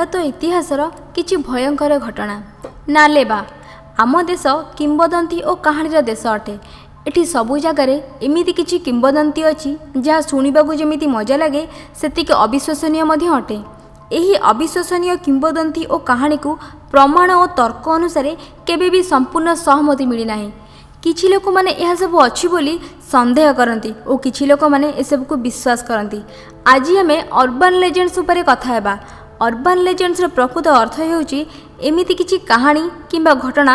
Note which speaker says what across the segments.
Speaker 1: ଭାରତ ଇତିହାସର କିଛି ଭୟଙ୍କର ଘଟଣା। ନାଲେବା। ଆମ ଦେଶ କିମ୍ବଦନ୍ତୀ ଓ କାହାଣୀର ଦେଶ ଅଟେ। ଏଠି ସବୁ ଜାଗାରେ ଏମିତି କିଛି କିମ୍ବଦନ୍ତୀ ଅଛି, ଯାହା ଶୁଣିବାକୁ ଯେମିତି ମଜା ଲାଗେ, ସେତିକି ଅବିଶ୍ୱସନୀୟ ମଧ୍ୟ ଅଟେ। ଏହି ଅବିଶ୍ୱସନୀୟ କିମ୍ବଦନ୍ତୀ ଓ କାହାଣୀକୁ ପ୍ରମାଣ ଓ ତର୍କ ଅନୁସାରେ କେବେ ବି ସମ୍ପୂର୍ଣ୍ଣ ସହମତି ମିଳିନାହିଁ। କିଛି ଲୋକମାନେ ଏହା ସବୁ ଅଛି ବୋଲି ସନ୍ଦେହ କରନ୍ତି ଓ କିଛି ଲୋକମାନେ ଏସବୁକୁ ବିଶ୍ୱାସ କରନ୍ତି। ଆଜି ଆମେ ଅର୍ବାନ୍ ଲେଜେଣ୍ଡସ୍ ଉପରେ କଥା ହେବା। ଅର୍ବାନ୍ ଲେଜେଣ୍ଡସର ପ୍ରକୃତ ଅର୍ଥ ହେଉଛି ଏମିତି କିଛି କାହାଣୀ କିମ୍ବା ଘଟଣା,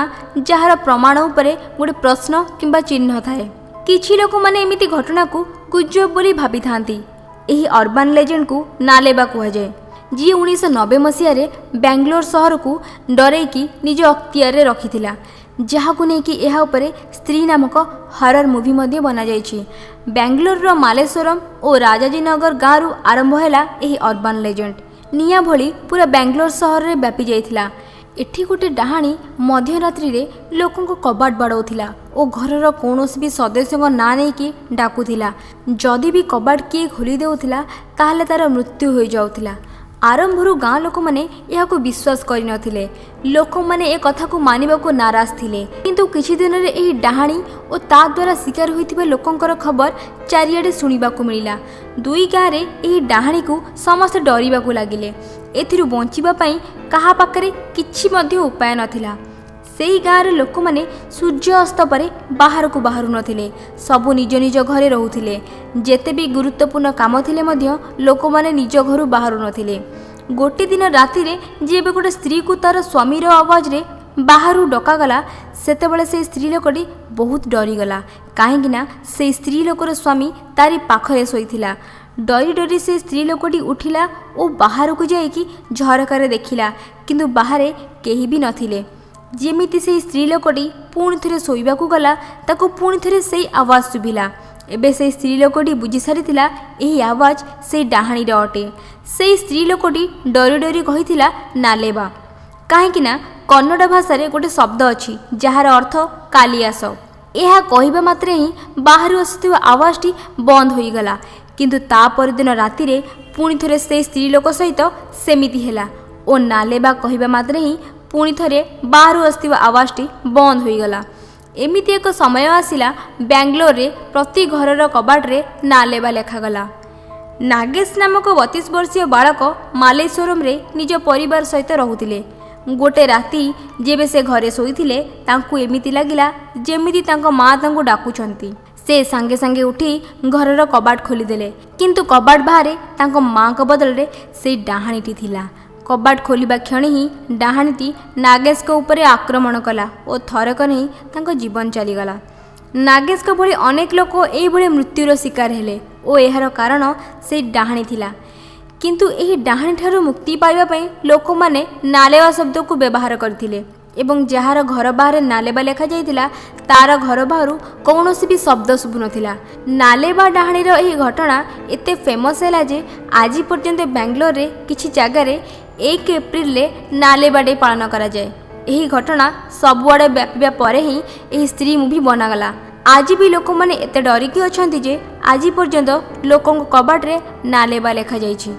Speaker 1: ଯାହାର ପ୍ରମାଣ ଉପରେ ଗୋଟେ ପ୍ରଶ୍ନ କିମ୍ବା ଚିହ୍ନ ଥାଏ। କିଛି ଲୋକମାନେ ଏମିତି ଘଟଣାକୁ ଗୁଜବ ବୋଲି ଭାବିଥାନ୍ତି। ଏହି ଅର୍ବାନ୍ ଲେଜେଣ୍ଡକୁ ନାଲେବା କୁହାଯାଏ, ଯିଏ 1990 ମସିହାରେ ବାଙ୍ଗାଲୋର ସହରକୁ ଡରେଇକି ନିଜ ଅକ୍ତିଆରରେ ରଖିଥିଲା, ଯାହାକୁ ନେଇକି ଏହା ଉପରେ ସ୍ତ୍ରୀ ନାମକ ହରର ମୁଭି ମଧ୍ୟ ବନାଯାଇଛି। ବାଙ୍ଗାଲୋରର ମାଲେଶ୍ୱରମ ଓ ରାଜାଜୀନଗର ଗାଁରୁ ଆରମ୍ଭ ହେଲା ଏହି ଅର୍ବାନ୍ ଲେଜେଣ୍ଡ। ନିଆଁ ଭଳି ପୁରା ବାଙ୍ଗାଲୋର ସହରରେ ବ୍ୟାପି ଯାଇଥିଲା। ଏଠି ଗୋଟେ ଡାହାଣୀ ମଧ୍ୟରାତ୍ରିରେ ଲୋକଙ୍କ କବାଟ ବାଡ଼ଉଥିଲା ଓ ଘରର କୌଣସି ବି ସଦସ୍ୟଙ୍କ ନାଁ ନେଇକି ଡାକୁଥିଲା। ଯଦି ବି କବାଟ କିଏ ଖୋଲି ଦେଉଥିଲା, ତାହେଲେ ତା'ର ମୃତ୍ୟୁ ହୋଇଯାଉଥିଲା। ଆରମ୍ଭରୁ ଗାଁ ଲୋକମାନେ ଏହାକୁ ବିଶ୍ୱାସ କରିନଥିଲେ। ଲୋକମାନେ ଏ କଥାକୁ ମାନିବାକୁ ନାରାଜ ଥିଲେ। କିନ୍ତୁ କିଛି ଦିନରେ ଏହି ଡାହାଣୀ ଓ ତା ଦ୍ୱାରା ଶିକାର ହୋଇଥିବା ଲୋକଙ୍କର ଖବର ଚାରିଆଡ଼େ ଶୁଣିବାକୁ ମିଳିଲା। ଦୁଇ ଗାଁରେ ଏହି ଡାହାଣୀକୁ ସମସ୍ତେ ଡରିବାକୁ ଲାଗିଲେ। ଏଥିରୁ ବଞ୍ଚିବା ପାଇଁ କାହା ପାଖରେ କିଛି ମଧ୍ୟ ଉପାୟ ନଥିଲା। ସେଇ ଗାଁର ଲୋକମାନେ ସୂର୍ଯ୍ୟ ଅସ୍ତ ପରେ ବାହାରକୁ ବାହାରୁ ନଥିଲେ। ସବୁ ନିଜ ନିଜ ଘରେ ରହୁଥିଲେ। ଯେତେ ବି ଗୁରୁତ୍ୱପୂର୍ଣ୍ଣ କାମ ଥିଲେ ମଧ୍ୟ ଲୋକମାନେ ନିଜ ଘରୁ ବାହାରୁ ନଥିଲେ। ଗୋଟେ ଦିନ ରାତିରେ ଯେବେ ଗୋଟେ ସ୍ତ୍ରୀକୁ ତା'ର ସ୍ୱାମୀର ଆୱାଜରେ ବାହାରୁ ଡକାଗଲା, ସେତେବେଳେ ସେଇ ସ୍ତ୍ରୀ ଲୋକଟି ବହୁତ ଡରିଗଲା, କାହିଁକିନା ସେଇ ସ୍ତ୍ରୀ ଲୋକର ସ୍ୱାମୀ ତାରି ପାଖରେ ଶୋଇଥିଲା। ଡରି ଡରି ସେ ସ୍ତ୍ରୀ ଲୋକଟି ଉଠିଲା ଓ ବାହାରକୁ ଯାଇକି ଝରକାରେ ଦେଖିଲା, କିନ୍ତୁ ବାହାରେ କେହି ବି ନଥିଲେ। ଯେମିତି ସେଇ ସ୍ତ୍ରୀ ଲୋକଟି ପୁଣି ଥରେ ଶୋଇବାକୁ ଗଲା, ତାକୁ ପୁଣି ଥରେ ସେଇ ଆୱାଜ ଶୁଭିଲା। ଏବେ ସେଇ ସ୍ତ୍ରୀ ଲୋକଟି ବୁଝି ସାରିଥିଲା, ଏହି ଆୱାଜ ସେଇ ଡାହାଣୀର ଅଟେ। ସେଇ ସ୍ତ୍ରୀ ଲୋକଟି ଡରି ଡରି କହିଥିଲା ନାଲେବା, କାହିଁକି ନା କନ୍ନଡ଼ ଭାଷାରେ ଗୋଟେ ଶବ୍ଦ ଅଛି, ଯାହାର ଅର୍ଥ କାଲି ଆସ। ଏହା କହିବା ମାତ୍ରେ ହିଁ ବାହାରୁ ଆସୁଥିବା ଆୱାଜଟି ବନ୍ଦ ହୋଇଗଲା। କିନ୍ତୁ ତା ପରଦିନ ରାତିରେ ପୁଣି ଥରେ ସେଇ ସ୍ତ୍ରୀ ଲୋକ ସହିତ ସେମିତି ହେଲା ଓ ନାଲେବା କହିବା ମାତ୍ରେ ହିଁ ପୁଣି ଥରେ ବାହାରୁ ଆସୁଥିବା ଆୱାଜଟି ବନ୍ଦ ହୋଇଗଲା। ଏମିତି ଏକ ସମୟ ଆସିଲା, ବାଙ୍ଗାଲୋରରେ ପ୍ରତି ଘରର କବାଟରେ ନାଲେବା ଲେଖାଗଲା। ନାଗେଶ ନାମକ 32 ବର୍ଷୀୟ ବାଳକ ମାଲେଶ୍ୱରମରେ ନିଜ ପରିବାର ସହିତ ରହୁଥିଲେ। ଗୋଟେ ରାତି ଯେବେ ସେ ଘରେ ଶୋଇଥିଲେ, ତାଙ୍କୁ ଏମିତି ଲାଗିଲା ଯେମିତି ତାଙ୍କ ମା ତାଙ୍କୁ ଡାକୁଛନ୍ତି। ସେ ସାଙ୍ଗେ ସାଙ୍ଗେ ଉଠି ଘରର କବାଟ ଖୋଲିଦେଲେ, କିନ୍ତୁ କବାଟ ବାହାରେ ତାଙ୍କ ମାଙ୍କ ବଦଳରେ ସେଇ ଡାହାଣୀଟି ଥିଲା। କବାଟ ଖୋଲିବା କ୍ଷଣି ହିଁ ଡାହାଣୀଟି ନାଗେଶଙ୍କ ଉପରେ ଆକ୍ରମଣ କଲା ଓ ଥରକରେ ହିଁ ତାଙ୍କ ଜୀବନ ଚାଲିଗଲା। ନାଗେଶଙ୍କ ଭଳି ଅନେକ ଲୋକ ଏଇଭଳି ମୃତ୍ୟୁର ଶିକାର ହେଲେ ଓ ଏହାର କାରଣ ସେଇ ଡାହାଣୀ ଥିଲା। କିନ୍ତୁ ଏହି ଡାହାଣୀଠାରୁ ମୁକ୍ତି ପାଇବା ପାଇଁ ଲୋକମାନେ ନାଲେବା ଶବ୍ଦକୁ ବ୍ୟବହାର କରିଥିଲେ ଏବଂ ଯାହାର ଘର ବାହାରେ ନାଲେବା ଲେଖାଯାଇଥିଲା, ତାର ଘର ବାହାରୁ କୌଣସି ବି ଶବ୍ଦ ଶୁଭୁନଥିଲା। ନାଲେବା ଡାହାଣୀର ଏହି ଘଟଣା ଏତେ ଫେମସ୍ ହେଲା ଯେ ଆଜି ପର୍ଯ୍ୟନ୍ତ ବାଙ୍ଗାଲୋରରେ କିଛି ଜାଗାରେ 1 ଏପ୍ରିଲରେ ନାଲେବା ଡେ ପାଳନ କରାଯାଏ। ଏହି ଘଟଣା ସବୁଆଡ଼େ ବ୍ୟାପିବା ପରେ ହିଁ ଏହି ସ୍ତ୍ରୀ ମୁଭି ବନାଗଲା। ଆଜି ବି ଲୋକମାନେ ଏତେ ଡରିକି ଅଛନ୍ତି ଯେ ଆଜି ପର୍ଯ୍ୟନ୍ତ ଲୋକଙ୍କ କବାଟରେ ନାଲେବା ଲେଖାଯାଇଛି।